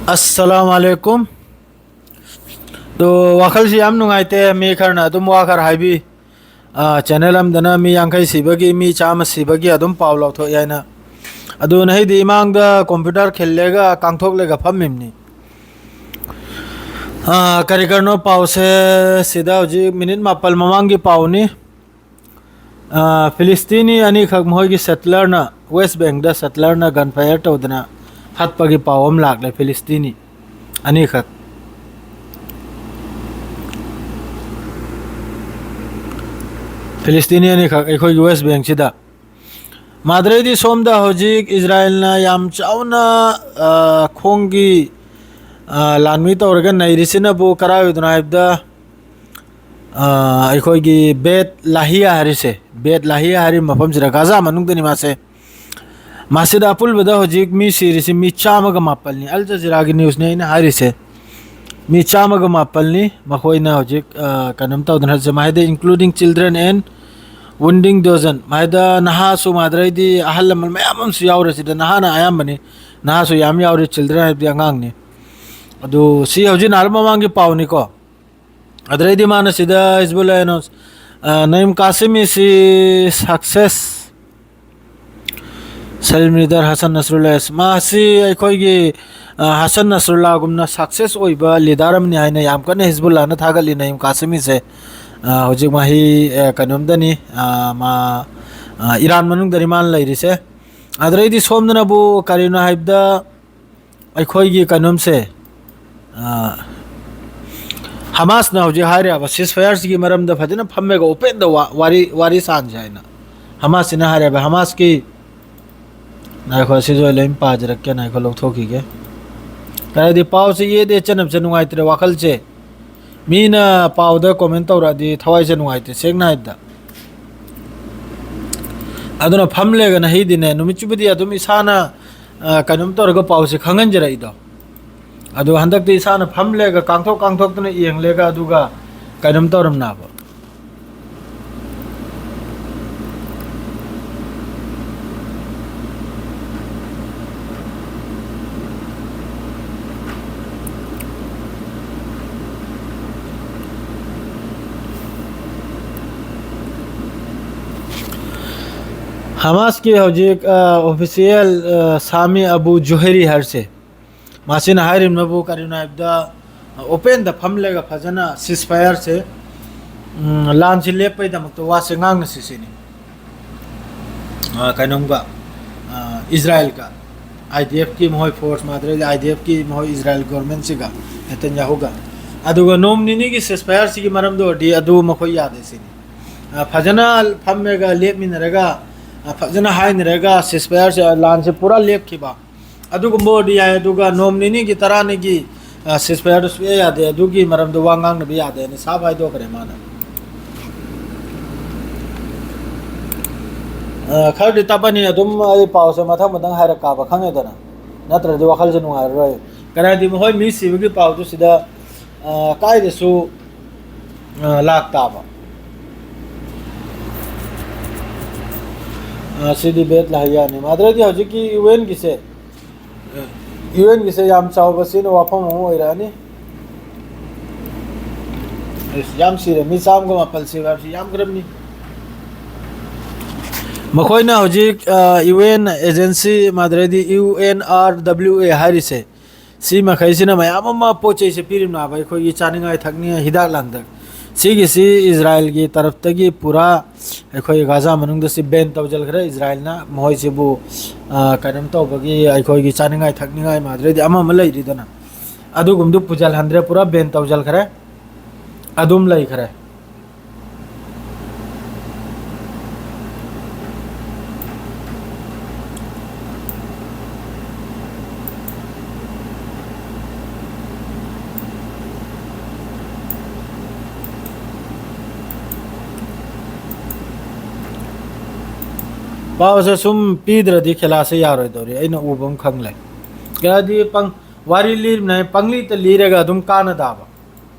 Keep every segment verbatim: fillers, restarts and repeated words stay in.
ꯑꯁꯂꯥꯃꯨ ꯑꯂꯥꯏꯀꯨꯝ꯫ ꯑꯗꯣ, ꯋꯥꯈꯜꯁꯤ ꯌꯥꯝ ꯅꯨꯡꯉꯥꯏꯇꯦ꯫ ꯃꯤ ꯈꯔꯅ ꯑꯗꯨꯝ ꯋꯥ ꯈꯔ ꯍꯥꯏꯕꯤ꯫ ꯑꯥ, ꯆꯦꯅꯦꯜ ꯑꯃꯗꯅ ꯃꯤ ꯌꯥꯡꯈꯩ ꯁꯤꯕꯒꯤ, ꯃꯤ ꯆꯥꯝꯃ ꯁꯤꯕꯒꯤ ꯑꯗꯨꯝ ꯄꯥꯎ ꯂꯥꯎꯊꯣꯛꯑꯦ ꯍꯥꯏꯅ꯫ ꯑꯗꯨꯅ ꯑꯩꯗꯤ ꯏꯃꯥꯡꯗ ꯀꯝꯄ꯭ꯌꯨꯇꯔ ꯈꯤꯜꯂꯦꯒ ꯀꯥꯡꯊꯣꯛꯂꯦꯒ ꯐꯝꯃꯤꯕꯅꯤ꯫ ꯑꯥ, ꯀꯔꯤ ꯀꯔꯤꯅꯣ ꯄꯥꯎꯁꯦ ꯁꯤꯗ ꯍꯧꯖꯤꯛ ꯃꯤꯅꯤꯠ ꯃꯥꯄꯜ ꯃꯃꯥꯡꯒꯤ ꯄꯥꯎꯅꯤ꯫ ꯑꯥ, ꯐꯤꯂꯤꯁꯇꯤꯅꯤ ꯑꯅꯤꯈꯛ ꯃꯈꯣꯏꯒꯤ ꯁꯦꯇꯂꯔꯅ, ꯋꯦꯁ ꯕꯦꯡꯗ ꯁꯦꯇꯂꯔꯅ ꯒꯟ ꯐꯥꯏꯌꯔ ꯇꯧꯗꯅ ꯍꯥꯠꯄꯒꯤ ꯄꯥꯎ ꯑꯃ ꯂꯥꯛꯂꯦ꯫ ꯐꯤꯂꯤꯁꯇꯤꯅꯤ ꯑꯅꯤꯈꯛ, ꯐꯤꯂꯤꯁꯇꯤꯅꯤ ꯑꯅꯤꯈꯛ ꯑꯩꯈꯣꯏꯒꯤ ꯋꯦꯁ ꯕꯦꯡꯁꯤꯗ꯫ ꯃꯥꯗ꯭ꯔꯩꯗꯤ ꯁꯣꯝꯗ ꯍꯧꯖꯤꯛ ꯏꯖꯔꯥꯌꯦꯜꯅ ꯌꯥꯝ ꯆꯥꯎꯅ, ꯑꯥ, ꯈꯣꯡꯒꯤ, ꯑꯥ, ꯂꯥꯟꯃꯤ ꯇꯧꯔꯒ ꯅꯩꯔꯤꯁꯤꯅꯕꯨ ꯀꯔꯥꯏ ꯑꯣꯏꯗꯅꯣ ꯍꯥꯏꯕꯗ, ꯑꯥ, ꯑꯩꯈꯣꯏꯒꯤ ꯕꯦꯠ ꯂꯥꯍꯤꯌꯥ ꯍꯥꯏꯔꯤꯁꯦ, ꯕꯦꯠ ꯂꯥꯍꯤꯌꯥ ꯍꯥꯏꯔꯤꯕ ꯃꯐꯝꯁꯤꯗ, ꯒꯥꯖꯥ ꯃꯅꯨꯡꯗꯅꯤ ꯃꯥꯁꯦ꯫ ꯃꯁꯤꯗ ꯑꯄꯨꯟꯕꯗ ꯍꯧꯖꯤꯛ ꯃꯤ ꯁꯤꯔꯤꯁꯤ ꯃꯤ ꯆꯥꯝꯃꯒ ꯃꯥꯄꯜꯅꯤ꯫ ꯑꯜ ꯖꯖꯤꯔꯥꯒꯤ ꯅ꯭ꯌꯨꯁꯅꯤ ꯑꯩꯅ ꯍꯥꯏꯔꯤꯁꯦ꯫ ꯃꯤ ꯆꯥꯝꯃꯒ ꯃꯥꯄꯜꯅꯤ ꯃꯈꯣꯏꯅ ꯍꯧꯖꯤꯛ, ꯑ, ꯀꯩꯅꯣꯝ ꯇꯧꯗꯅ ꯍꯥꯏꯔꯤꯁꯦ꯫ ꯃꯥꯏꯗ including children and wounding dozen꯫ ꯃꯥꯏꯗ ꯅꯍꯥꯁꯨ ꯃꯥꯗ꯭ꯔꯩꯗꯤ ꯑꯍꯜ ꯂꯃꯟ ꯃꯌꯥꯝ ꯑꯃꯁꯨ ꯌꯥꯎꯔꯦ ꯁꯤꯗ꯫ ꯅꯍꯥꯅ ꯑꯌꯥꯝꯕꯅꯤ꯫ ꯅꯍꯥꯁꯨ ꯌꯥꯝ ꯌꯥꯎꯔꯤ, children ꯍꯥꯏꯕꯗꯤ ꯑꯉꯥꯡꯅꯤ꯫ ꯑꯗꯨ ꯁꯤ ꯍꯧꯖꯤꯛ ꯅꯍꯥꯟ ꯃꯃꯥꯡꯒꯤ ꯄꯥꯎꯅꯤꯀꯣ꯫ ꯑꯗꯨꯗꯩꯗꯤ ꯃꯥꯅ ꯁꯤꯗ ꯍꯤꯖꯕꯨꯜꯂꯥ ꯑꯦꯅꯣꯟꯁ, ꯑ, ꯅꯌꯤꯝ ꯀꯥꯁꯤꯃꯤꯁꯤ success, ꯁꯂꯤꯝ ꯂꯤꯗꯔ ꯍꯁꯟ ꯅꯁꯔꯨꯜꯂꯥ, ꯃꯥꯁꯤ ꯑꯩꯈꯣꯏꯒꯤ, ꯑ, ꯍꯁꯟ ꯅꯁꯔꯨꯜꯂꯥꯒꯨꯝꯅ success ꯑꯣꯏꯕ ꯂꯤꯗꯔ ꯑꯃꯅꯤ ꯍꯥꯏꯅ ꯌꯥꯝ ꯀꯟꯅ ꯍꯤꯖꯕꯨꯜꯂꯥꯅ ꯊꯥꯒꯠꯂꯤ ꯅꯌꯤꯝ ꯀꯥꯁꯤꯃꯤꯁꯦ꯫ ꯑ, ꯍꯧꯖꯤꯛ ꯃꯥꯍꯤ, ꯑ, ꯀꯩꯅꯣꯝꯗꯅꯤ, ꯑ, ꯃꯥ, ꯑ, ꯏꯔꯥꯟ ꯃꯅꯨꯡꯗꯅꯤ ꯃꯥꯅ ꯂꯩꯔꯤꯁꯦ꯫ ꯑꯗꯨꯗꯩꯗꯤ ꯁꯣꯝꯗꯅꯕꯨ ꯀꯔꯤꯅꯣ ꯍꯥꯏꯕꯗ, ꯑꯩꯈꯣꯏꯒꯤ ꯀꯩꯅꯣꯝꯁꯦ, ꯑ, ꯍꯃꯥꯁꯅ ꯍꯧꯖꯤꯛ ꯍꯥꯏꯔꯤꯕ ceasefire ꯁꯤꯒꯤ ꯃꯔꯝꯗ ꯐꯖꯅ ꯐꯝꯃꯒ open ꯗ ꯋꯥ-, ꯋꯥꯔꯤ, ꯋꯥꯔꯤ ꯁꯥꯟꯁꯦ ꯍꯥꯏꯅ ꯍꯃꯥꯁꯁꯤꯅ ꯍꯥꯏꯔꯦꯕ꯫ ꯍꯃꯥꯁꯀꯤ, ꯉꯥꯏꯈꯣ, ꯁꯤꯁꯨ ꯑꯩ ꯂꯣꯏ ꯄꯥꯖꯔꯛꯀꯦ, ꯉꯥꯏꯈꯣ, ꯂꯧꯊꯣꯛꯈꯤꯒꯦ꯫ ꯀꯔꯤ ꯍꯥꯏꯗꯤ, ꯄꯥꯎꯁꯦ ꯌꯦꯠ ꯌꯦꯠ ꯆꯠꯅꯕꯁꯦ ꯅꯨꯡꯉꯥꯏꯇ꯭ꯔꯦ ꯋꯥꯈꯜꯁꯦ꯫ ꯃꯤꯅ ꯄꯥꯎꯗ comment ꯇꯧꯔꯛꯑꯗꯤ ꯊꯋꯥꯏꯁꯦ ꯅꯨꯡꯉꯥꯏꯇꯦ, ꯁꯦꯡꯅ ꯍꯥꯏꯕꯗ꯫ ꯑꯗꯨꯅ ꯐꯝꯂꯦꯒ ꯅꯍꯩꯗꯤꯅꯦ, ꯅꯨꯃꯤꯠꯁꯤꯕꯨꯗꯤ ꯑꯗꯨꯝ ꯏꯁꯥꯅ, ꯑ, ꯀꯩꯅꯣꯝ ꯇꯧꯔꯒ ꯄꯥꯎꯁꯦ ꯈꯪꯍꯟꯖꯔꯛꯏꯗꯣ꯫ ꯑꯗꯣ ꯍꯟꯗꯛꯇꯤ ꯏꯁꯥꯅ ꯐꯝꯂꯦꯒ ꯀꯥꯡꯊꯣꯛ ꯀꯥꯡꯊꯣꯛꯇꯅ ꯌꯦꯡꯂꯦꯒ ꯑꯗꯨꯒ ꯀꯩꯅꯣꯝ ꯇꯧꯔꯝꯅꯕ꯫ ꯍꯃꯥꯁꯀꯤ ꯍꯧꯖꯤꯛ, ꯑ, ꯑꯣꯐꯤꯁꯤꯌꯦꯜ, ꯑ, ꯁꯥꯃꯤ ꯑꯕꯨ ꯖꯨꯍꯩꯔꯤ ꯍꯥꯏꯔꯤꯁꯦ, ꯃꯁꯤꯅ ꯍꯥꯏꯔꯤꯕꯅꯕꯨ ꯀꯔꯤꯅꯣ ꯍꯥꯏꯕꯗ, ꯑ, ꯑꯣꯄꯦꯟꯗ ꯐꯝꯂꯒ ꯐꯖꯅ ꯁꯤꯁꯐꯥꯌꯔꯁꯦ, ꯎꯝ, ꯂꯥꯟꯁꯤ ꯂꯦꯞꯄꯩꯗꯃꯛꯇ ꯋꯥꯁꯦ ꯉꯥꯡꯅꯁꯤ ꯁꯤꯅꯤ꯫ ꯑ, ꯀꯩꯅꯣꯝꯒ, ꯑ, ꯏꯖꯔꯥꯏꯜꯒ, ꯑꯥꯏ ꯗꯤ ꯑꯦꯐꯀꯤ ꯃꯈꯣꯏ ꯐꯣꯔꯁ ꯃꯥꯗ꯭ꯔꯦꯗꯤ ꯑꯥꯏ ꯗꯤ ꯑꯦꯐꯀꯤ ꯃꯈꯣꯏ ꯏꯖꯔꯥꯏꯜ ꯒꯣꯔꯃꯦꯟꯁꯤꯒ, ꯅꯦꯇꯟꯌꯥꯍꯨꯒ꯫ ꯑꯗꯨꯒ ꯅꯣꯡ ꯅꯤꯅꯤꯒꯤ ꯁꯤꯁꯐꯥꯌꯔꯁꯤꯒꯤ ꯃꯔꯝꯗ ꯑꯣꯏꯔꯗꯤ ꯑꯗꯨ ꯃꯈꯣꯏ ꯌꯥꯗꯦ ꯁꯤꯅꯤ꯫ ꯑ, ꯐꯖꯅ ꯐꯝꯃꯒ ꯂꯦꯞꯃꯤꯟꯅꯔꯒ, ꯑ, ꯐꯖꯅ ꯍꯥꯏꯅꯔꯒ ꯁꯤꯁꯐꯥꯌꯔꯁꯦ, ꯂꯥꯟꯁꯦ ꯄꯨꯔꯥ ꯂꯦꯞꯈꯤꯕ꯫ ꯑꯗꯨꯒꯨꯝꯕ ꯑꯣꯏꯔꯗꯤ ꯌꯥꯏ, ꯑꯗꯨꯒ ꯅꯣꯡ ꯅꯤꯅꯤꯒꯤ ꯇꯔꯥꯅꯤꯒꯤ, ꯑ, ꯁꯤꯁꯐꯥꯌꯔꯗꯨ ꯁꯨꯛꯌꯥ ꯌꯥꯗꯦ, ꯑꯗꯨꯒꯤ ꯃꯔꯝꯗ ꯋꯥ ꯉꯥꯡꯅꯕ ꯌꯥꯗꯦꯅ ꯁꯥꯐ ꯍꯥꯏꯗꯣꯛꯈ꯭ꯔꯦ ꯃꯥꯅ꯫ ꯑ, ꯈꯔꯗꯤ ꯇꯞꯄꯅꯤ, ꯑꯗꯨꯝ ꯑꯩ ꯄꯥꯎꯁꯦ ꯃꯊꯪ ꯃꯊꯪ ꯍꯥꯏꯔꯛꯀꯥꯕ ꯈꯪꯉꯦꯗꯅ, ꯅꯠꯇ꯭ꯔꯗꯤ ꯋꯥꯈꯜꯁꯦ ꯅꯨꯡꯉꯥꯏꯔꯔꯣꯏ꯫ ꯀꯔꯤ ꯍꯥꯏꯗꯤ ꯃꯈꯣꯏ ꯃꯤ ꯁꯤꯕꯒꯤ ꯄꯥꯎꯗꯨ ꯁꯤꯗ, ꯑ, ꯀꯥꯏꯗꯁꯨ, ꯑ, ꯂꯥꯛꯇꯥꯕ꯫ ꯑ, ꯁꯤꯗꯤ ꯕꯦꯠ ꯂꯥꯍꯤꯌꯥꯅꯤ꯫ ꯃꯥꯗ꯭ꯔꯗꯤ ꯍꯧꯖꯤꯛꯀꯤ ꯌꯨ ꯑꯦꯟꯒꯤꯁꯦ, ꯌꯨ ꯑꯦꯟꯒꯤꯁꯦ ꯌꯥꯝ ꯆꯥꯎꯕ ꯁꯤꯅ ꯋꯥꯐꯝ ꯑꯃ ꯑꯣꯏꯔꯛꯑꯅꯤ꯫ ꯑꯁ, ꯌꯥꯝ ꯁꯤꯔꯦ꯫ ꯃꯤ ꯆꯥꯝꯃꯒ ꯃꯥꯄꯜ ꯁꯤꯕ ꯍꯥꯏꯕꯁꯤ ꯌꯥꯝꯈ꯭ꯔꯕꯅꯤ꯫ ꯃꯈꯣꯏꯅ ꯍꯧꯖꯤꯛ, ꯑ, ꯌꯨ ꯑꯦꯟ ꯑꯦꯖꯦꯟꯁꯤ, ꯃꯥꯗ꯭ꯔꯗꯤ U N R W A ꯍꯥꯏꯔꯤꯁꯦ, ꯁꯤ ꯃꯈꯩꯁꯤꯅ ꯃꯌꯥꯝ ꯑꯃ ꯄꯣꯠ ꯆꯩꯁꯦ ꯄꯤꯔꯤꯕꯅꯦꯕ, ꯑꯩꯈꯣꯏꯒꯤ ꯆꯥꯅꯤꯡꯉꯥꯏ ꯊꯛꯅꯤꯡꯉꯥꯏ ꯍꯤꯗꯥꯛ ꯂꯥꯡꯊꯛ꯫ ꯁꯤꯒꯤꯁꯤ ꯏꯖꯔꯥꯏꯜꯒꯤ ꯇꯔꯞꯇꯒꯤ ꯄꯨꯔꯥ ꯑꯩꯈꯣꯏ ꯒꯥꯖꯥ ꯃꯅꯨꯡꯗ ꯁꯤ ꯕꯦꯟ ꯇꯧꯖꯈ꯭ꯔꯦ ꯏꯖꯔꯥꯏꯜꯅ꯫ ꯃꯈꯣꯏꯁꯤꯕꯨ, ꯑ, ꯀꯩꯅꯣꯝ ꯇꯧꯕꯒꯤ ꯑꯩꯈꯣꯏꯒꯤ ꯆꯥꯅꯤꯡꯉꯥꯏ ꯊꯛꯅꯤꯡꯉꯥꯏ ꯃꯥꯗ꯭ꯔꯗꯤ ꯑꯃ ꯑꯃ ꯂꯩꯔꯤꯗꯅ, ꯑꯗꯨꯒꯨꯝꯗꯨ ꯄꯨꯖꯜꯍꯟꯗ꯭ꯔꯦ, ꯄꯨꯔꯥ ꯕꯦꯟ ꯇꯧꯖꯈ꯭ꯔꯦ, ꯑꯗꯨꯝ ꯂꯩꯈ꯭ꯔꯦ꯫ ꯄꯥꯎꯁꯦ ꯁꯨꯝ ꯄꯤꯗ꯭ꯔꯗꯤ ꯈꯦꯂꯥꯁꯦ ꯌꯥꯔꯣꯏꯗꯧꯔꯤ, ꯑꯩꯅ ꯎꯕ ꯑꯃ ꯈꯪꯂꯦ꯫ ꯈꯦꯂꯥꯗꯤ ꯄꯪ-, ꯋꯥꯔꯤ ꯂꯤꯔꯤꯕꯅꯦ, ꯄꯪꯂꯤꯇ ꯂꯤꯔꯒ ꯑꯗꯨꯝ ꯀꯥꯟꯅꯗꯕ꯫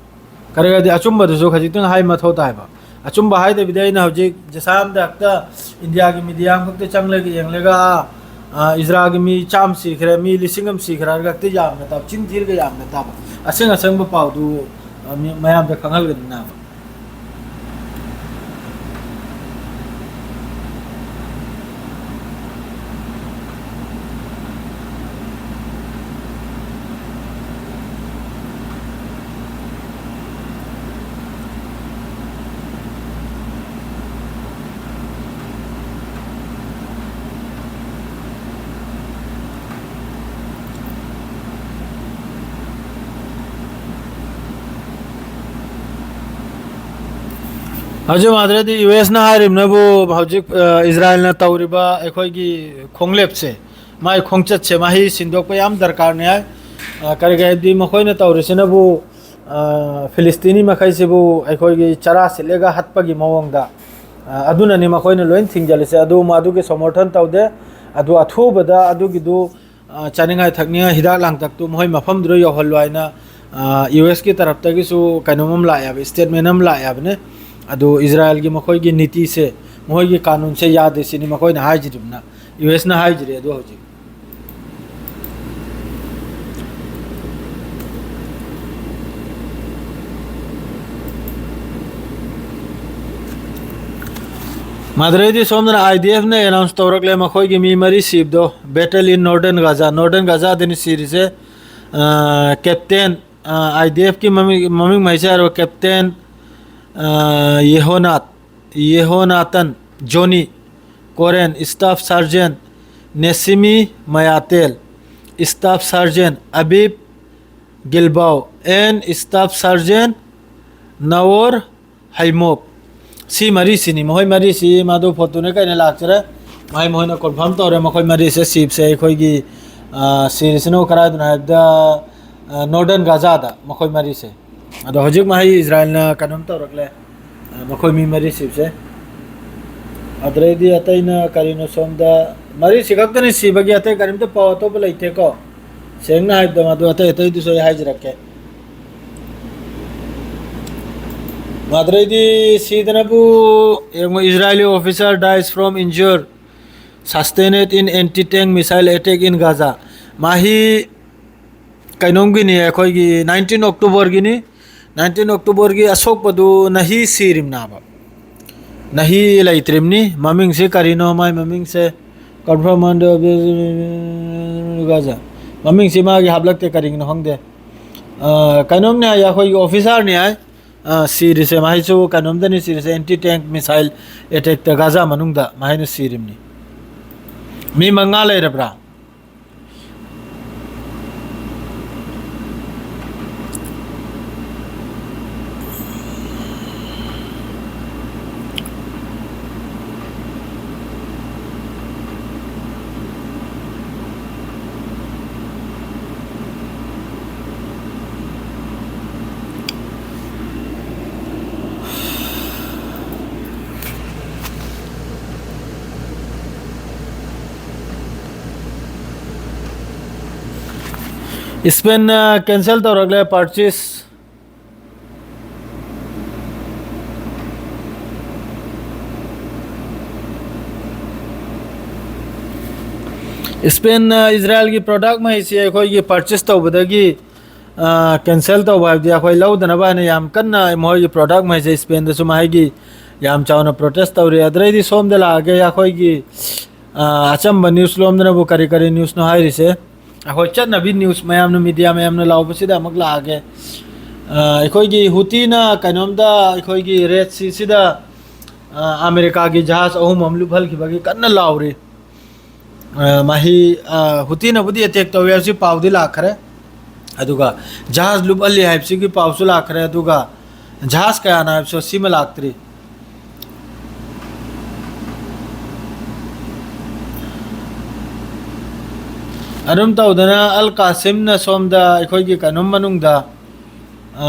ꯈꯔꯒꯗꯤ ꯑꯆꯨꯝꯕꯗꯨꯁꯨ ꯈꯖꯤꯛꯇꯪ ꯍꯥꯏ ꯃꯊꯧ ꯇꯥꯏꯕ꯫ ꯑꯆꯨꯝꯕ ꯍꯥꯏꯗꯕꯤꯗ ꯑꯩꯅ ꯍꯧꯖꯤꯛ ꯖꯁꯥꯝꯗ ꯍꯦꯛꯇ ꯏꯟꯗꯤꯌꯥꯒꯤ ꯃꯤꯗꯤꯌꯥ ꯑꯃꯈꯛꯇ ꯆꯪꯂꯒ ꯌꯦꯡꯂꯒ, ꯑ, ꯏꯖꯔꯥꯒꯤ ꯃꯤ ꯆꯥꯝꯃ ꯁꯤꯈ꯭ꯔꯦ, ꯃꯤ ꯂꯤꯁꯤꯡ ꯑꯃ ꯁꯤꯈ꯭ꯔꯦ ꯍꯥꯏꯔꯒ ꯍꯦꯛꯇ ꯌꯥꯝꯅ ꯇꯥꯕ, ꯆꯤꯟ ꯊꯤꯔꯒ ꯌꯥꯝꯅ ꯇꯥꯕ꯫ ꯑꯁꯦꯡ ꯑꯁꯦꯡꯕ ꯄꯥꯎꯗꯨ, ꯑ, ꯃꯤ-, ꯃꯌꯥꯝꯗ ꯈꯪꯍꯜꯒꯅꯤꯅꯕ꯫ ꯍꯧꯖꯤꯛ ꯃꯥꯗ꯭ꯔꯗꯤ ꯌꯨ ꯑꯦꯁꯅ ꯍꯥꯏꯔꯤꯕꯅꯕꯨ ꯍꯧꯖꯤꯛ, ꯑ, ꯏꯖꯔꯥꯏꯜꯅ ꯇꯧꯔꯤꯕ ꯑꯩꯈꯣꯏꯒꯤ ꯈꯣꯡꯂꯦꯞꯁꯦ, ꯃꯥꯏ ꯈꯣꯡꯆꯠꯁꯦ ꯃꯍꯩ ꯁꯤꯟꯗꯣꯛꯄ ꯌꯥꯝ ꯗꯔꯀꯥꯔꯅꯤ ꯍꯥꯏ꯫ ꯑ, ꯀꯔꯤꯒꯤ ꯍꯥꯏꯕꯗꯤ ꯃꯈꯣꯏꯅ ꯇꯧꯔꯤꯁꯤꯅꯕꯨ, ꯑ, ꯐꯤꯂꯤꯁꯇꯤꯅꯤ ꯃꯈꯩꯁꯤꯕꯨ ꯑꯩꯈꯣꯏꯒꯤ ꯆꯔꯥ ꯁꯤꯠꯂꯒ ꯍꯠꯄꯒꯤ ꯃꯑꯣꯡꯗ, ꯑ, ꯑꯗꯨꯅꯅꯤ ꯃꯈꯣꯏꯅ ꯂꯣꯏ ꯊꯤꯡꯖꯤꯜꯂꯤꯁꯦ꯫ ꯑꯗꯨ ꯃꯗꯨꯒꯤ ꯁꯣꯃꯣꯔꯊꯟ ꯇꯧꯗꯦ꯫ ꯑꯗꯨ ꯑꯊꯨꯕꯗ ꯑꯗꯨꯒꯤꯗꯨ ꯑ, ꯆꯥꯅꯤꯡꯉꯥꯏ ꯊꯛꯅꯤꯡꯉꯥꯏ ꯍꯤꯗꯥꯛ ꯂꯥꯡꯊꯛꯇꯨ ꯃꯈꯣꯏ ꯃꯐꯝꯗꯨꯗ ꯌꯧꯍꯜꯂꯨ ꯍꯥꯏꯅ, ꯑ, ꯌꯨ ꯑꯦꯁꯀꯤ ꯇꯔꯞꯇꯒꯤꯁꯨ ꯀꯩꯅꯣꯝ ꯑꯃ ꯂꯥꯛꯑꯦꯕ, ꯁ꯭ꯇꯦꯠꯃꯦꯟ ꯑꯃ ꯂꯥꯛꯑꯦꯕꯅꯦ꯫ ꯑꯗꯨ ꯏꯖꯔꯥꯏꯜꯒꯤ ꯃꯈꯣꯏꯒꯤ ꯅꯤꯇꯤꯁꯦ, ꯃꯈꯣꯏꯒꯤ ꯀꯥꯅꯨꯟꯁꯦ ꯌꯥꯗꯦ ꯁꯤꯅꯤ ꯃꯈꯣꯏꯅ ꯍꯥꯏꯖꯔꯤꯕꯅ, ꯌꯨ ꯑꯦꯁꯅ ꯍꯥꯏꯖꯔꯤ꯫ ꯑꯗꯨ ꯍꯧꯖꯤꯛ ꯃꯗꯨꯗꯩꯗꯤ ꯁꯣꯝꯗꯅ ꯑꯥꯏ ꯗꯤ ꯑꯦꯐꯅ ꯑꯦꯅꯥꯎꯟꯁ ꯇꯧꯔꯛꯂꯦ ꯃꯈꯣꯏꯒꯤ ꯃꯤ ꯃꯔꯤ ꯁꯤꯕꯗꯣ, battle in northern Gaza, northern Gazaꯗꯅꯤ ꯁꯤꯔꯤꯁꯦ꯫ ꯑ, ꯀꯦꯞꯇꯦꯟ, ꯑ, ꯑꯥꯏ ꯗꯤ ꯑꯦꯐꯀꯤ ꯃꯃꯤꯡ, ꯃꯃꯤꯡ ꯃꯍꯩꯁꯦ ꯍꯥꯏꯔꯣ, captain, uh, Yehonat, Yehonatan, Joni, Koren, staff sergeant Nesimi Mayatel, staff sergeant Aviv Gilboa and staff sergeant Navor Heimov. ꯁꯤ ꯃꯔꯤꯁꯤꯅꯤ, ꯃꯈꯣꯏ ꯃꯔꯤꯁꯤ ꯃꯗꯨ ꯐꯣꯇꯣꯅ ꯀꯩꯅ ꯂꯥꯛꯆꯔꯦ꯫ ꯃꯍꯩ ꯃꯈꯣꯏꯅ ꯀꯣꯟꯐꯥꯔꯝ ꯇꯧꯔꯦ, ꯃꯈꯣꯏ ꯃꯔꯤꯁꯦ ꯁꯤꯞꯁꯦ ꯑꯩꯈꯣꯏꯒꯤ, ꯑ, ꯁꯤꯔꯤꯁꯤꯅ ꯀꯗꯥꯏꯗꯅꯣ ꯍꯥꯏꯕꯗ, ꯑ, ꯅꯣꯔꯗꯔꯟ ꯒꯥꯖꯥꯗ ꯃꯈꯣꯏ ꯃꯔꯤꯁꯦ꯫ ꯑꯗꯣ ꯍꯧꯖꯤꯛ ꯃꯍꯩ ꯏꯖꯔꯥꯏꯜꯅ ꯀꯩꯅꯣꯝ ꯇꯧꯔꯛꯂꯦ, ꯑ, ꯃꯈꯣꯏ ꯃꯤ ꯃꯔꯤ ꯁꯤꯕꯁꯦ꯫ ꯑꯗꯨꯗꯩꯗꯤ ꯑꯇꯩꯅ ꯀꯔꯤꯅꯣ, ꯁꯣꯝꯗ ꯃꯔꯤꯁꯤ ꯈꯛꯇꯅꯤ ꯁꯤꯕꯒꯤ, ꯑꯇꯩ ꯀꯔꯤꯝꯇ ꯄꯥꯎ ꯑꯇꯣꯞꯄ ꯂꯩꯇꯦꯀꯣ꯫ ꯁꯦꯡꯅ ꯍꯥꯏꯕꯗ ꯃꯗꯨ ꯑꯇꯩ ꯑꯇꯩꯗꯨꯁꯨ ꯑꯩ ꯍꯥꯏꯖꯔꯛꯀꯦ꯫ ꯃꯗꯨꯗꯩꯗꯤ ꯁꯤꯗꯅꯕꯨ ꯌꯦꯡꯉꯨ, Israeli officer dies from injury sustained in anti-tank missile attack in Gaza꯫ ꯃꯍꯤ ꯀꯩꯅꯣꯝꯒꯤꯅꯤ, ꯑꯩꯈꯣꯏꯒꯤ nineteen Octoberꯒꯤꯅꯤ꯫ Nineteen Octoberꯒꯤ ꯑꯁꯣꯛꯄꯗꯨ ꯅꯍꯤ ꯁꯤꯔꯤꯝꯅꯥꯕ, ꯅꯍꯤ ꯂꯩꯇ꯭ꯔꯤꯝꯅꯤ꯫ ꯃꯃꯤꯡꯁꯤ ꯀꯔꯤꯅꯣ? ꯃꯥꯏ ꯃꯃꯤꯡꯁꯦ confirm on the Gaza꯫ ꯃꯃꯤꯡꯁꯤ ꯃꯥꯒꯤ ꯍꯥꯞꯂꯛꯇꯦ, ꯀꯔꯤꯒꯤꯅꯣ ꯈꯪꯗꯦ꯫ ꯑ, ꯀꯩꯅꯣꯝꯅꯤ ꯍꯥꯏ, ꯑꯩꯈꯣꯏꯒꯤ officerꯅꯤ ꯍꯥꯏ꯫ ꯑ, ꯁꯤꯔꯤꯁꯦ ꯃꯍꯩꯁꯨ ꯀꯩꯅꯣꯝꯗꯅꯤ ꯁꯤꯔꯤꯁꯦ, anti tank missile attackꯇ ꯒꯥꯖꯥ ꯃꯅꯨꯡꯗ ꯃꯍꯩꯅ ꯁꯤꯔꯤꯝꯅꯤ꯫ ꯃꯤ ꯃꯉꯥ ꯂꯩꯔꯕ꯭ꯔꯥ? ꯏꯁꯄꯦꯟꯅ ꯀꯦꯟꯁꯦꯜ ꯇꯧꯔꯛꯂꯦ ꯄꯔꯆꯦꯁ꯫ ꯏꯁꯄꯦꯟꯅ ꯏꯖꯔꯥꯌꯦꯜꯒꯤ ꯄ꯭ꯔꯣꯗꯛ ꯃꯈꯩꯁꯤ ꯑꯩꯈꯣꯏꯒꯤ ꯄꯔꯆꯦꯁ ꯇꯧꯕꯗꯒꯤ ꯀꯦꯟꯁꯦꯜ ꯇꯧꯕ, ꯍꯥꯏꯕꯗꯤ ꯑꯩꯈꯣꯏ ꯂꯧꯗꯅꯕ ꯍꯥꯏꯅ ꯌꯥꯝ ꯀꯟꯅ ꯃꯈꯣꯏꯒꯤ ꯄ꯭ꯔꯣꯗꯛ ꯃꯈꯩꯁꯦ ꯏꯁꯄꯦꯟꯗꯁꯨ ꯃꯍꯩꯒꯤ ꯌꯥꯝ ꯆꯥꯎꯅ ꯄ꯭ꯔꯣꯇꯦꯁ ꯇꯧꯔꯤ꯫ ꯑꯗꯨꯗꯩꯗꯤ ꯁꯣꯝꯗ ꯂꯥꯛꯑꯒꯦ, ꯑꯩꯈꯣꯏꯒꯤ ꯑ, ꯑꯆꯝꯕ ꯅ꯭ꯌꯨꯁ ꯂꯣꯝꯗꯅꯕꯨ ꯀꯔꯤ ꯀꯔꯤ ꯅ꯭ꯌꯨꯁꯅꯣ ꯍꯥꯏꯔꯤꯁꯦ? ꯑꯩꯈꯣꯏ ꯆꯠꯅꯕꯤ ꯅ꯭ꯌꯨꯁ ꯃꯌꯥꯝꯅ, ꯃꯤꯗꯤꯌꯥ ꯃꯌꯥꯝꯅ ꯂꯥꯎꯕꯁꯤꯗ ꯑꯃꯨꯛ ꯂꯥꯛꯑꯒꯦ꯫ ꯑ, ꯑꯩꯈꯣꯏꯒꯤ ꯍꯨꯇꯤꯅ ꯀꯩꯅꯣꯝꯗ ꯑꯩꯈꯣꯏꯒꯤ ꯔꯦꯗ ꯁꯤꯁꯤꯗ, ꯑ, ꯑꯃꯦꯔꯤꯀꯥꯒꯤ ꯖꯍꯥꯖ ꯑꯍꯨꯝ ꯑꯃ ꯂꯨꯞꯍꯟꯈꯤꯕꯒꯤ ꯀꯟꯅ ꯂꯥꯎꯔꯤ꯫ ꯑ, ꯃꯍꯤ, ꯑ, ꯍꯨꯇꯤꯅꯕꯨꯗꯤ ꯑꯦꯇꯦꯛ ꯇꯧꯋꯦ ꯍꯥꯏꯕꯁꯤ ꯄꯥꯎꯗꯤ ꯂꯥꯛꯈ꯭ꯔꯦ꯫ ꯑꯗꯨꯒ ꯖꯍꯥꯖ ꯂꯨꯞꯍꯜꯂꯤ ꯍꯥꯏꯕꯁꯤꯒꯤ ꯄꯥꯎꯁꯨ ꯂꯥꯛꯈ꯭ꯔꯦ꯫ ꯑꯗꯨꯒ ꯖꯍꯥꯖ ꯀꯌꯥꯅꯣ ꯍꯥꯏꯕꯁꯨ ꯁꯤꯃ ꯂꯥꯛꯇ꯭ꯔꯤ꯫ ꯑꯗꯨꯝ ꯇꯧꯗꯅ ꯑꯜ ꯀꯥꯁꯤꯝꯅ ꯁꯣꯝꯗ ꯑꯩꯈꯣꯏꯒꯤ ꯀꯩꯅꯣꯝ ꯃꯅꯨꯡꯗ, ꯑ,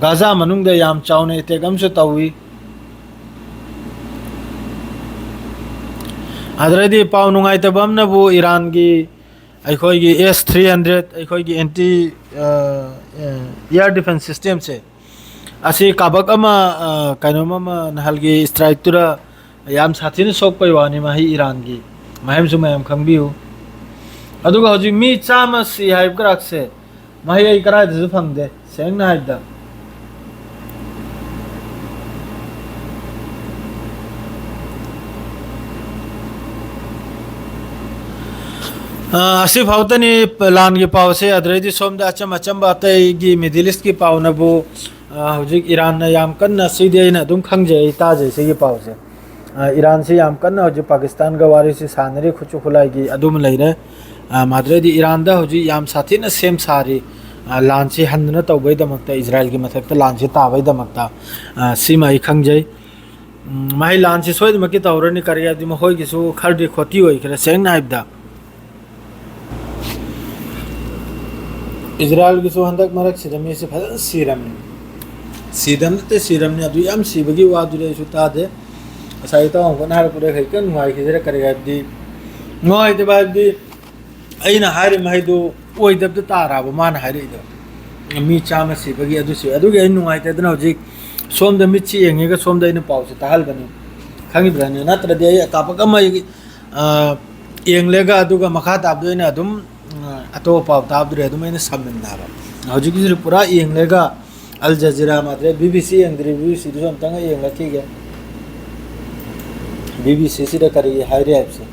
ꯒꯥꯖꯥ ꯃꯅꯨꯡꯗ ꯌꯥꯝ ꯆꯥꯎꯅ ꯑꯦꯇꯦꯛ ꯑꯃꯁꯨ ꯇꯧꯏ꯫ ꯑꯗꯨꯗꯩꯗꯤ ꯄꯥꯎ ꯅꯨꯡꯉꯥꯏꯇꯕ ꯑꯃꯅꯕꯨ ꯏꯔꯥꯟꯒꯤ ꯑꯩꯈꯣꯏꯒꯤ ꯑꯦꯁ ꯊ꯭ꯔꯤ ꯍꯟꯗ꯭ꯔꯦꯠ, ꯑꯩꯈꯣꯏꯒꯤ ꯑꯦꯟꯇꯤ, ꯑ, ꯑ, ꯑꯦꯌꯔ ꯗꯤꯐꯦꯟꯁ ꯁꯤꯁꯇꯦꯝꯁꯦ, ꯑꯁꯤ ꯀꯥꯕꯛ ꯑꯃ, ꯑ, ꯀꯩꯅꯣꯝ ꯑꯃ ꯅꯍꯥꯟꯒꯤ ꯏꯁꯇ꯭ꯔꯥꯏꯛꯇꯨꯗ ꯌꯥꯝ ꯁꯥꯊꯤꯅ ꯁꯣꯛꯄꯩ ꯋꯥꯅꯤ, ꯃꯍꯩ ꯏꯔꯥꯟꯒꯤ꯫ ꯃꯌꯥꯝꯁꯨ ꯃꯌꯥꯝ ꯈꯪꯕꯤꯌꯨ꯫ ꯑꯗꯨꯒ ꯍꯧꯖꯤꯛ ꯃꯤ ꯆꯥꯝꯃ ꯁꯤ ꯍꯥꯏꯕ ꯀꯔꯥꯛꯁꯦ, ꯃꯍꯩ ꯑꯩ ꯀꯗꯥꯏꯗꯁꯨ ꯐꯪꯗꯦ, ꯁꯦꯡꯅ ꯍꯥꯏꯕꯗ꯫ ꯑ, ꯑꯁꯤ ꯐꯥꯎꯗꯅꯤ ꯂꯥꯟꯒꯤ ꯄꯥꯎꯁꯦ꯫ ꯑꯗꯨꯗꯩꯗꯤ ꯁꯣꯝꯗ ꯑꯆꯝ ꯑꯆꯝꯕ ꯑꯇꯩꯒꯤ ꯃꯤꯗꯜ ꯏꯁꯀꯤ ꯄꯥꯎꯅꯕꯨ, ꯑ, ꯍꯧꯖꯤꯛ ꯏꯔꯥꯟꯅ ꯌꯥꯝ ꯀꯟꯅ, ꯁꯤꯗꯤ ꯑꯩꯅ ꯑꯗꯨꯝ ꯈꯪꯖꯩ, ꯑꯩ ꯇꯥꯖꯩ ꯁꯤꯒꯤ ꯄꯥꯎꯁꯦ꯫ ꯑ, ꯏꯔꯥꯟꯁꯤ ꯌꯥꯝ ꯀꯟꯅ ꯍꯧꯖꯤꯛ ꯄꯥꯀꯤꯁꯇꯥꯟꯒ ꯋꯥꯔꯤꯁꯤ ꯁꯥꯟꯅꯔꯤ, ꯈꯨꯠꯁꯨ ꯈꯨꯠꯂꯥꯏꯒꯤ ꯑꯗꯨꯃ ꯂꯩꯔꯦ꯫ ꯑ, ꯃꯗꯨꯗꯩꯗꯤ ꯏꯔꯥꯟꯗ ꯍꯧꯖꯤꯛ ꯌꯥꯝ ꯁꯥꯊꯤꯅ ꯁꯦꯝ ꯁꯥꯔꯤ, ꯑ, ꯂꯥꯟꯁꯤ ꯍꯟꯗꯅ ꯇꯧꯕꯩꯗꯃꯛꯇ, ꯏꯖꯔꯥꯌꯦꯜꯒꯤ ꯃꯊꯛꯇ ꯂꯥꯟꯁꯤ ꯇꯥꯕꯩꯗꯃꯛꯇ꯫ ꯑ, ꯁꯤꯃ ꯑꯩ ꯈꯪꯖꯩ꯫ ꯎꯝ, ꯃꯍꯩ ꯂꯥꯟꯁꯤ ꯁꯣꯏꯗꯅꯃꯛꯀꯤ ꯇꯧꯔꯅꯤ, ꯀꯔꯤ ꯍꯥꯏꯗꯤ ꯃꯈꯣꯏꯒꯤꯁꯨ ꯈꯔꯗꯤ ꯈꯣꯇꯤ ꯑꯣꯏꯈ꯭ꯔꯦ, ꯁꯦꯡꯅ ꯍꯥꯏꯕꯗ꯫ ꯏꯖꯔꯥꯌꯦꯜꯒꯤꯁꯨ ꯍꯟꯗꯛ ꯃꯔꯛꯁꯤꯗ ꯃꯤꯁꯦ ꯐꯖꯅ ꯁꯤꯔꯝꯃꯤ꯫ ꯁꯤꯗꯕ ꯅꯠꯇꯦ, ꯁꯤꯔꯝꯅꯤ꯫ ꯑꯗꯨ ꯌꯥꯝ ꯁꯤꯕꯒꯤ ꯋꯥꯗꯨꯗꯤ ꯑꯩꯁꯨ ꯇꯥꯗꯦ꯫ ꯉꯁꯥꯏ ꯏꯇꯥꯎ ꯑꯃꯈꯛꯅ ꯍꯥꯏꯔꯛꯄꯗ ꯈꯤꯇꯪ ꯅꯨꯡꯉꯥꯏꯈꯤꯗ꯭ꯔꯦ꯫ ꯀꯔꯤ ꯍꯥꯏꯕꯗꯤ, ꯅꯨꯡꯉꯥꯏꯇꯕ ꯍꯥꯏꯕꯗꯤ, ꯑꯩꯅ ꯍꯥꯏꯔꯤꯕ ꯃꯍꯩꯗꯨ ꯑꯣꯏꯗꯕꯗ ꯇꯥꯔꯛꯑꯕ ꯃꯥꯅ ꯍꯥꯏꯔꯛꯏꯗꯣ꯫ ꯃꯤ ꯆꯥꯝꯃ ꯁꯤꯕꯒꯤ ꯑꯗꯨ ꯁꯤ-, ꯑꯗꯨꯒꯤ ꯑꯩ ꯅꯨꯡꯉꯥꯏꯇꯗꯅ ꯍꯧꯖꯤꯛ ꯁꯣꯝꯗ ꯃꯤꯠꯁꯤ ꯌꯦꯡꯉꯒ ꯁꯣꯝꯗ ꯑꯩꯅ ꯄꯥꯎꯁꯦ ꯇꯥꯍꯜꯕꯅꯤ, ꯈꯪꯉꯤꯕ꯭ꯔꯥꯅꯦ? ꯅꯠꯇ꯭ꯔꯗꯤ ꯑꯩ ꯀꯥꯄꯛ ꯑꯃ ꯑꯩ, ꯑ, ꯌꯦꯡꯂꯒ ꯑꯗꯨꯒ ꯃꯈꯥ ꯇꯥꯕꯗꯣ ꯑꯩꯅ ꯑꯗꯨꯝ, ꯑ, ꯑꯇꯣꯞꯄ ꯄꯥꯎ ꯇꯥꯕꯗꯨꯗꯤ ꯑꯗꯨꯝ ꯑꯩꯅ ꯁꯝꯃꯤꯟꯅꯕ꯫ ꯍꯧꯖꯤꯛꯀꯤꯁꯤꯗꯤ ꯄꯨꯔꯥ ꯌꯦꯡꯂꯒ ꯑꯜ ꯖꯖꯤꯔꯥ ꯃꯥꯗ꯭ꯔꯦ, ꯕꯤ ꯕꯤ ꯁꯤ ꯌꯦꯡꯗ꯭ꯔꯤ, ꯕꯤ ꯕꯤ ꯁꯤꯗꯨꯁꯨ ꯑꯝꯇꯪ ꯌꯦꯡꯂꯛꯈꯤꯒꯦ꯫ ꯕꯤ ꯕꯤ ꯁꯤꯁꯤꯗ ꯀꯔꯤ ꯍꯥꯏꯔꯤ ꯍꯥꯏꯕꯁꯦ꯫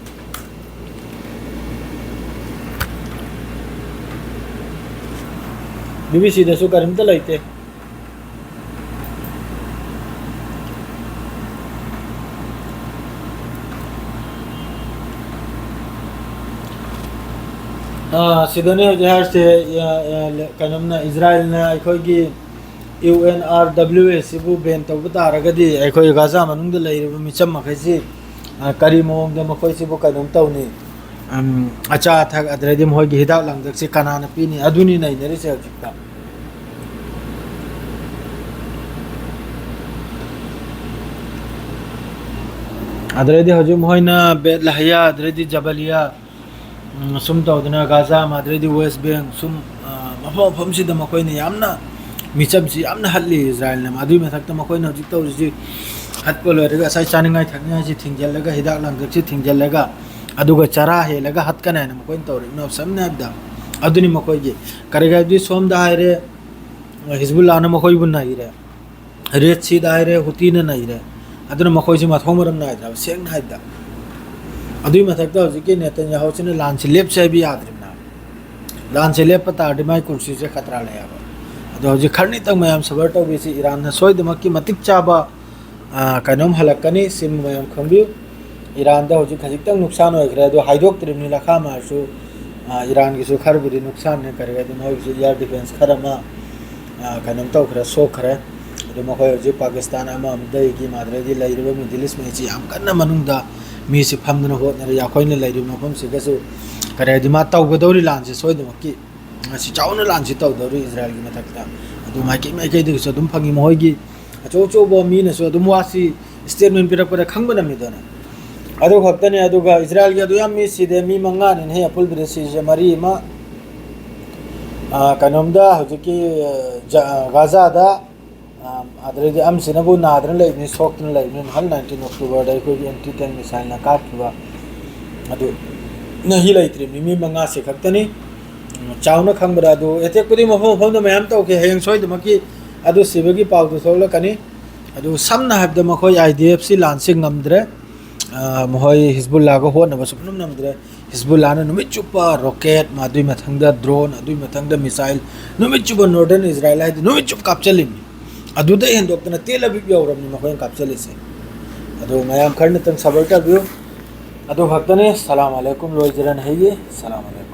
ꯕꯤ ꯕꯤ ꯁꯤꯗꯁꯨ ꯀꯔꯤꯝꯇ ꯂꯩꯇꯦ꯫ ꯑꯥ, ꯁꯤꯗꯅꯦ ꯍꯧꯖꯤꯛ ꯍꯥꯏꯔꯤꯁꯦ, ꯑ, ꯑ, ꯀꯩꯅꯣꯝꯅ, ꯏꯖꯔꯥꯏꯜꯅ ꯑꯩꯈꯣꯏꯒꯤ ꯌꯨ ꯑꯦꯟ ꯑꯥꯔ ꯗꯕ꯭ꯂꯤꯎ ꯑꯦꯁ ꯁꯤꯕꯨ ꯕꯦꯟ ꯇꯧꯕ ꯇꯥꯔꯒꯗꯤ ꯑꯩꯈꯣꯏ ꯒꯥꯖꯥ ꯃꯅꯨꯡꯗ ꯂꯩꯔꯤꯕ ꯃꯤꯆꯝ ꯃꯈꯩꯁꯤ, ꯑ, ꯀꯔꯤ ꯃꯑꯣꯡꯗ ꯃꯈꯣꯏꯁꯤꯕꯨ ꯀꯩꯅꯣꯝ ꯇꯧꯅꯤ? ꯎꯝ, ꯑꯆꯥ ꯑꯊꯛ, ꯑꯗꯨꯗꯩꯗꯤ ꯃꯈꯣꯏꯒꯤ ꯍꯤꯗꯥꯛ ꯂꯥꯡꯊꯛꯁꯤ ꯀꯅꯥꯅ ꯄꯤꯅꯤ? ꯑꯗꯨꯅꯤ ꯅꯩꯅꯔꯤꯁꯦ ꯍꯧꯖꯤꯛꯇ꯫ ꯑꯗꯨꯗꯩꯗꯤ ꯍꯧꯖꯤꯛ ꯃꯈꯣꯏꯅ ꯕꯦꯠ ꯂꯍꯌꯥ, ꯑꯗꯨꯗꯩꯗꯤ ꯖꯕꯂꯤꯌꯥ, ꯎꯝ, ꯁꯨꯝ ꯇꯧꯗꯅ ꯒꯥꯖꯥ, ꯑꯗꯨꯗꯩꯗꯤ ꯋꯦꯁ ꯕꯦꯡ, ꯁꯨꯝ, ꯑ, ꯃꯐꯝ ꯃꯐꯝꯁꯤꯗ ꯃꯈꯣꯏꯅ ꯌꯥꯝꯅ ꯃꯤꯆꯝꯁꯤ ꯌꯥꯝꯅ ꯍꯠꯂꯤ ꯏꯖꯔꯥꯌꯦꯜꯅ꯫ ꯑꯗꯨꯒꯤ ꯃꯊꯛꯇ ꯃꯈꯣꯏꯅ ꯍꯧꯖꯤꯛ ꯇꯧꯔꯤꯁꯤ, ꯍꯠꯄ ꯂꯣꯏꯔꯒ ꯉꯁꯥꯏ ꯆꯥꯅꯤꯡꯉꯥꯏ ꯊꯛꯅꯤꯡꯉꯥꯏꯁꯤ ꯊꯤꯡꯖꯤꯜꯂꯒ, ꯍꯤꯗꯥꯛ ꯂꯥꯡꯊꯛꯁꯤ ꯊꯤꯡꯖꯤꯜꯂꯒ, ꯑꯗꯨꯒ ꯆꯔꯥ ꯍꯦꯜꯂꯒ ꯍꯠꯀꯅꯤ ꯍꯥꯏꯅ ꯃꯈꯣꯏꯅ ꯇꯧꯔꯤꯕꯅꯤ꯫ ꯁꯝꯅ ꯍꯥꯏꯔꯕꯗ, ꯑꯗꯨꯅꯤ ꯃꯈꯣꯏꯒꯤ, ꯀꯔꯤꯒꯤ ꯍꯥꯏꯕꯗꯤ ꯁꯣꯝꯗ ꯍꯥꯏꯔꯦ, ꯍꯤꯖꯕꯨꯜꯂꯥꯅ ꯃꯈꯣꯏꯕꯨ ꯅꯩꯔꯦ, ꯔꯦꯗ ꯁꯤꯗ ꯍꯥꯏꯔꯦ, ꯍꯨꯇꯤꯅ ꯅꯩꯔꯦ꯫ ꯑꯗꯨꯅ ꯃꯈꯣꯏꯁꯤ ꯃꯊꯣꯡ ꯃꯔꯝ ꯅꯥꯏꯗ꯭ꯔꯕ, ꯁꯦꯡꯅ ꯍꯥꯏꯕꯗ꯫ ꯑꯗꯨꯒꯤ ꯃꯊꯛꯇ ꯍꯧꯖꯤꯛꯀꯤ ꯅꯦꯇꯟꯌꯥꯍꯨꯁꯤꯅ ꯂꯥꯟꯁꯤ ꯂꯦꯞꯁꯦ ꯍꯥꯏꯕ ꯌꯥꯗ꯭ꯔꯤꯕꯅꯦ꯫ ꯂꯥꯟꯁꯦ ꯂꯦꯞꯄ ꯇꯥꯔꯗꯤ ꯃꯥꯏ ꯀꯨꯔꯁꯤꯁꯦ ꯈꯇ꯭ꯔꯥ ꯂꯩꯌꯦꯕ꯫ ꯑꯗꯣ ꯍꯧꯖꯤꯛ ꯈꯔꯅꯤꯇꯪ ꯃꯌꯥꯝ ꯁꯐꯔ ꯇꯧꯕꯤꯁꯤ, ꯏꯔꯥꯟꯅ ꯁꯣꯏꯗꯃꯛꯀꯤ ꯃꯇꯤꯛ ꯆꯥꯕ, ꯑ, ꯀꯩꯅꯣꯝ ꯍꯜꯂꯛꯀꯅꯤ, ꯁꯤꯃ ꯃꯌꯥꯝ ꯈꯪꯕꯤꯌꯨ꯫ ꯏꯔꯥꯟꯗ ꯍꯧꯖꯤꯛ ꯈꯖꯤꯛꯇꯪ ꯅꯨꯡꯁꯥꯟ ꯑꯣꯏꯈ꯭ꯔꯦ, ꯑꯗꯣ ꯍꯥꯏꯗꯣꯛꯇ꯭ꯔꯤꯕꯅꯤ ꯂꯈꯥ ꯃꯥꯔꯁꯨ, ꯑ, ꯏꯔꯥꯟꯒꯤꯁꯨ ꯈꯔꯕꯨꯗꯤ ꯅꯨꯡꯁꯥꯟꯅꯦ, ꯀꯔꯤ ꯑꯗꯨꯝ ꯃꯣꯏꯒꯤꯁꯨ ꯏꯌꯥꯔ ꯗꯤꯐꯦꯟꯁ ꯈꯔ ꯑꯃ, ꯑ, ꯀꯩꯅꯣꯝ ꯇꯧꯈ꯭ꯔꯦ, ꯁꯣꯛꯈ꯭ꯔꯦ꯫ ꯑꯗꯨ ꯃꯈꯣꯏ ꯍꯧꯖꯤꯛ ꯄꯥꯀꯤꯁꯇꯥꯟ ꯑꯃ ꯑꯃꯗꯒꯤ ꯃꯥꯗ꯭ꯔꯦꯗꯤ ꯂꯩꯔꯤꯕ ꯃꯤꯗꯜ ꯏꯁ ꯃꯩꯁꯤ ꯌꯥꯝ ꯀꯟꯅ ꯃꯅꯨꯡꯗ ꯃꯤꯁꯤ ꯐꯝꯗꯨꯅ ꯍꯣꯠꯅꯔꯤ꯫ ꯑꯩꯈꯣꯏꯅ ꯂꯩꯔꯤꯕ ꯃꯐꯝꯁꯤꯒꯁꯨ ꯀꯔꯤ ꯍꯥꯏꯗꯤ ꯃꯥ ꯇꯧꯒꯗꯧꯔꯤ ꯂꯥꯟꯁꯦ ꯁꯣꯏꯗꯅꯃꯛꯀꯤ ꯉꯁꯤ ꯆꯥꯎꯅ ꯂꯥꯟꯁꯤ ꯇꯧꯗꯧꯔꯤ ꯏꯖꯔꯥꯌꯦꯜꯒꯤ ꯃꯊꯛꯇ꯫ ꯑꯗꯨ ꯃꯥꯏꯀꯩ ꯃꯥꯏꯀꯩꯗꯒꯤꯁꯨ ꯑꯗꯨꯝ ꯐꯪꯉꯤ꯫ ꯃꯈꯣꯏꯒꯤ ꯑꯆꯧ ꯑꯆꯧꯕ ꯃꯤꯅꯁꯨ ꯑꯗꯨꯝ ꯋꯥꯁꯤ ꯁ꯭ꯇꯦꯠꯃꯦꯟ ꯄꯤꯔꯛꯄꯗ ꯈꯪꯕ ꯅꯝꯃꯤꯗꯅ꯫ ꯑꯗꯨ ꯈꯛꯇꯅꯤ꯫ ꯑꯗꯨꯒ ꯏꯖꯔꯥꯌꯦꯜꯒꯤ ꯑꯗꯨ ꯌꯥꯝ ꯃꯤ ꯁꯤꯗꯦ, ꯃꯤ ꯃꯉꯥꯅꯤꯅ ꯍꯦꯛ ꯑꯄꯨꯟꯕꯗ ꯁꯤꯔꯤꯁꯦ, ꯃꯔꯤ ꯑꯃ ꯑ, ꯀꯩꯅꯣꯝꯗ ꯍꯧꯖꯤꯛꯀꯤ, ꯑ, ꯖ-, ꯑ, ꯒꯥꯖꯥꯗ, ꯑ, ꯑꯗꯨꯗꯩꯗꯤ ꯑꯝꯁꯤꯅꯕꯨ ꯅꯥꯗꯅ ꯂꯩꯕꯅꯤ, ꯁꯣꯛꯇꯅ ꯂꯩꯕꯅꯤ, ꯅꯍꯥꯟ nineteen Octoberꯗ ꯑꯩꯈꯣꯏꯒꯤ anti tank missileꯅ ꯀꯥꯞꯈꯤꯕ ꯑꯗꯨ ꯅꯍꯤ ꯂꯩꯇ꯭ꯔꯤꯕꯅꯤ, ꯃꯤ ꯃꯉꯥꯁꯦ ꯈꯛꯇꯅꯤ꯫ ꯎꯝ, ꯆꯥꯎꯅ ꯈꯪꯕꯗ ꯑꯗꯨ attackꯄꯨꯗꯤ ꯃꯐꯝ ꯃꯐꯝꯗ ꯃꯌꯥꯝ ꯇꯧꯈꯤ, ꯍꯌꯦꯡ ꯁꯣꯏꯗꯃꯛꯀꯤ ꯑꯗꯨ ꯁꯤꯕꯒꯤ ꯄꯥꯎꯗꯨ ꯊꯣꯛꯂꯛꯀꯅꯤ꯫ ꯑꯗꯨ ꯁꯝꯅ ꯍꯥꯏꯔꯕꯗ ꯃꯈꯣꯏ IDFꯁꯤ ꯂꯥꯟꯁꯤ ꯉꯝꯗ꯭ꯔꯦ꯫ ꯑ, ꯃꯈꯣꯏ ꯍꯤꯖꯕꯨꯜꯂꯥꯒ ꯍꯣꯠꯅꯕ ꯁꯨꯡꯉꯝ ꯉꯝꯗ꯭ꯔꯦ꯫ ꯍꯤꯖꯕꯨꯜꯂꯥꯅ ꯅꯨꯃꯤꯠ ꯆꯨꯞꯄ rocket, ꯑꯗꯨꯒꯤ ꯃꯊꯪꯗ drone, ꯑꯗꯨꯒꯤ ꯃꯊꯪꯗ missile, ꯅꯨꯃꯤꯠ ꯆꯨꯞꯄ northern Israel ꯍꯥꯏꯗꯤ ꯅꯨꯃꯤꯠ ꯆꯨꯞꯄ ꯀꯥꯞꯆꯜꯂꯤꯕꯅꯤ꯫ ꯑꯗꯨꯗ ꯍꯦꯟꯗꯣꯛꯇꯅ ꯇꯦꯜ ꯑꯕꯤꯕ ꯌꯧꯔꯕꯅꯤ ꯃꯈꯣꯏꯅ ꯀꯥꯞꯆꯜꯂꯤꯁꯦ꯫ ꯑꯗꯨ ꯃꯌꯥꯝ ꯈꯔꯅꯤꯇꯪ ꯁꯕꯔ ꯇꯧꯕꯤꯌꯨ꯫ ꯑꯗꯨ ꯈꯛꯇꯅꯤ꯫ ꯁꯂꯥꯝ ꯑꯂꯩꯀꯨꯝ ꯂꯣꯏꯖꯔꯅ ꯍꯩꯌꯦ꯫ ꯁꯂꯥꯝ ꯑꯂꯩꯀꯨꯝ꯫